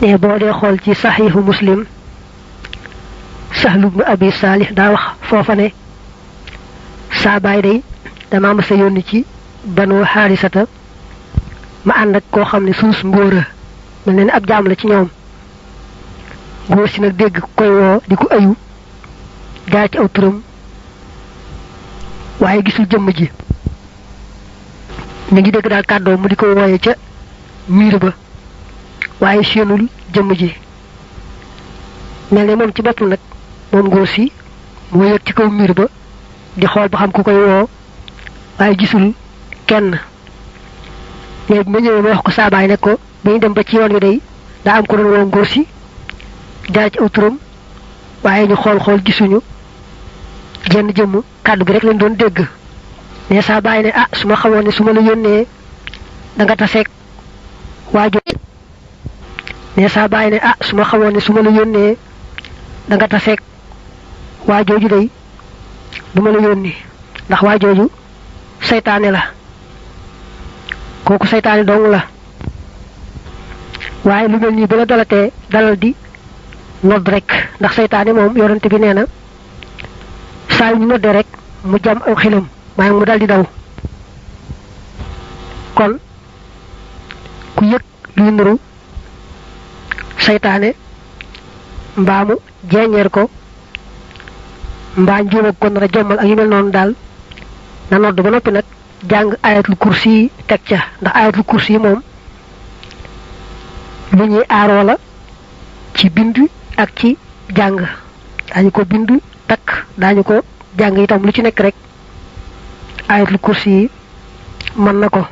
ne boo dee xool ci saxiixu muslim Sahlu ibn Abi Salih daa wax foofa ne saa baay day dama ma sa yónni ci Banu Xaarisata ma ànd ak koo xam ne suus mbóora mel ne ab jaam la ci ñoom góor si nag dégg koy woo di ko ayu jaar ci aw turam waaye gisul jëmm ji mi ngi dégg daal kàddoo mu di ko wooye ca miir ba waaye séenul jëmm ji mel ne moom ci bopp nag moom ngóor si moo yëg ci kaw miir ba di xool ba xam ku koy woo waaye gisul kenn léegi ma ñëwee ma wax ko saabaay ne ko bi ñu dem ba ci yoon wi day daa am ko doon woo ngóor si jaar ci aw turam waaye ñu xool gisuñu jenn jëmm kàddu gi rek lañ doon dégg ne saabaay ne su ma xamoon ne su ma la yónnee da nga taseeg waajoo ne saabaay ne su ma xamoon ne su ma la yónnee da nga taseeg waajooju day du ma la yónni ndax waajooju seytaane la kooku seytaane dong la waaye lu mel nii bu la dalatee dalal di nodd rek ndax seytaane moom yorante bi nee na saa yu ñu nodde rek mu jam aw xelam maa mu dal di daw kon ku yëg luy nuru seytaane mbaa mu jeeñeer ko mbaa njuum ak kon nar a jommal ak yu mel noonu daal na nodd ba noppi nag jàng ayatul kursi yi teg ca ndax ayatul kursi yi moom lu ñuy aaroo la ci bind ak ci jàng daañu ko bind takk daañu ko jàng itam lu ci nekk rek ayatul kursi yi mën na ko